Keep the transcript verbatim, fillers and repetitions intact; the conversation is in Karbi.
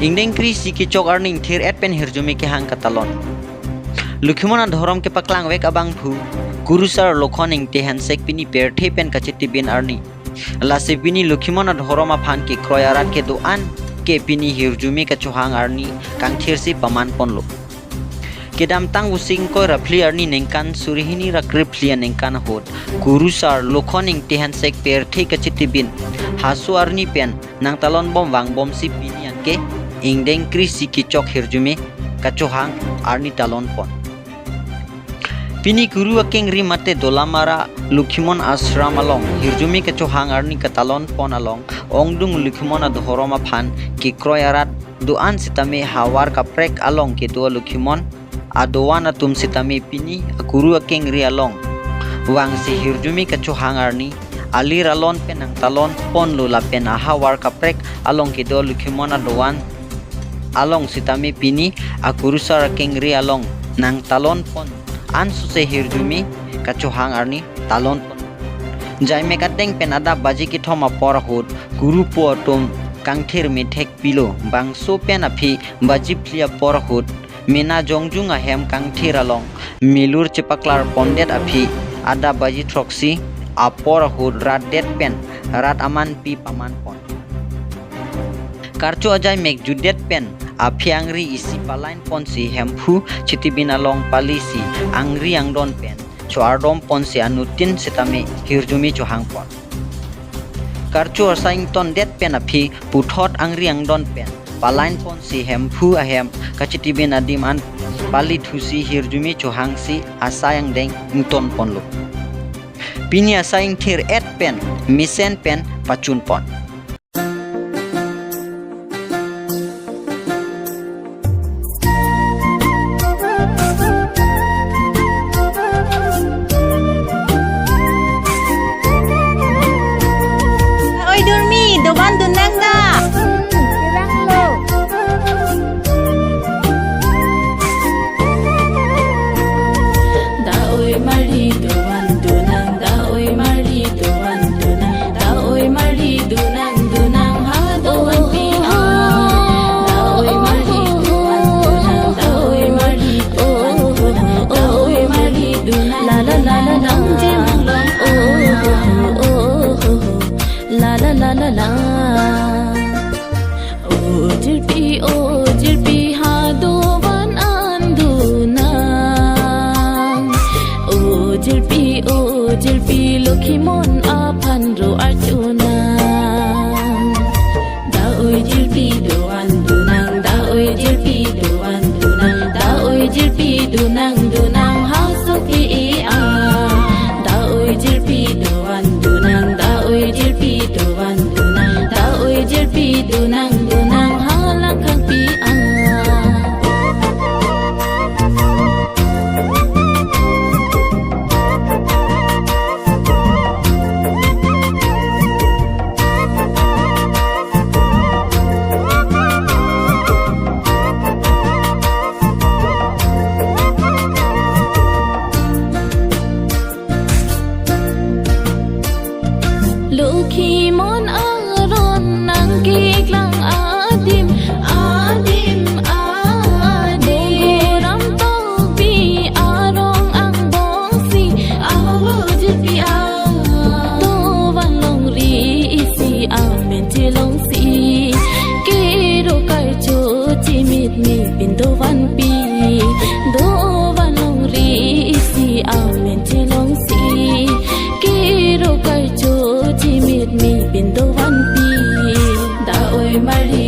Ingdeng kre-isi kechok arni ingthir-et pen hirjume kehang katalon. Lokhimon adhorom kepaklangvek abangphu Kurusar Lokhon Ingti Hensek pini pirthe pen kachetibin arni. Lasi pini Lokhimon adhorom aphan kekroi arat kedo-an ke pini hirjume kachohang arni kangthirsi pamanponlo. Kedamtang Vosik ingkoi ra phli arni ningkan suri hini ra krephli aningkan ahut Kurusar Lokhon Ingti Hensek pirthe kachetibin haso arni pen nangtalonbom vangbomsi pini anke ingdeng kre-isi kechok hirjume kachohang arni talonpon. Pini Kuru akengri mate Dolamara Lokhimon Ashram along hirjume kachohang arni katalonpon along ongdung Lokhimon adhorom aphan kekroi arat do-an sitame havar kaprek along kedo Lokhimon adovan atum sitame pini akuru akengri along vangsi hirjume kachohang arni alir alon pen nangtalonponlo lapen ahavar kaprek along kedo Lokhimon adovan along sitame pini aKurusar akengri along nangtalonpon ansose hirjume kachohang arni talonpon. Jaimek ateng pen adap baji kethom apor ahut kurupo atum kangthir methek pilo, bangso pen aphi baji phli apor ahut mena jongjung ahem kangthir along milur chepaklarpondet aphi adap baji throksi apor ahut rat det pen rat amanpi pamanpon. Karcho ajaimek jutdet pen aphi angri isi palainponsi Hemphu chetibin along palisi angri angdon pen cho-ardomponsi anuttin sitame hirjume chohangpon. Karcho asai ingtondet pen aphi puthot angri angdon pen palainponsi Hemphu ahem kachetibin adim an palithusi hirjume chohangsi asai angdeng ingtonponlo. Pini asai ingthir-et pen mesen pen pachunpon. Oi Durmi, dovan dun nang da. Da oi marli dovan dun nang, da oi marli dovan dun nang, da oi marli dun nang dun nang ha dovanpi a. Da oi marli dovan dun nang, da oi marli dovan dun nang, da oi marli dun nang. La la la la la, jim long. Oh, oh, oh, oh, oh. La la la la la. O jirpi, o jirpi ha dovan an dun nang. O jirpi, o jirpi Lokhimon aphan ro arju nang. Da oi jirpi dovan dun nang, da oi jirpi dovan dun nang, da oi jirpi dun nang dun nang ha sopi a. Da oi jirpi dovan dun nang, da oi jirpi dovan dun nang, da oi jirpi dun nang dun nang ha langkangpi a. Lokhimon aron nangkeklang adim, adim, adim. Bongo Ramtokbi arong angbongsi, ahok lo jirpi a. Dovan longri isi amen chelongsi, kero karcho chimit mi pin dovanpi. Dovan longri isi amen chelongsi, kero karcho chimit mi pin dovanpi. Da oi marli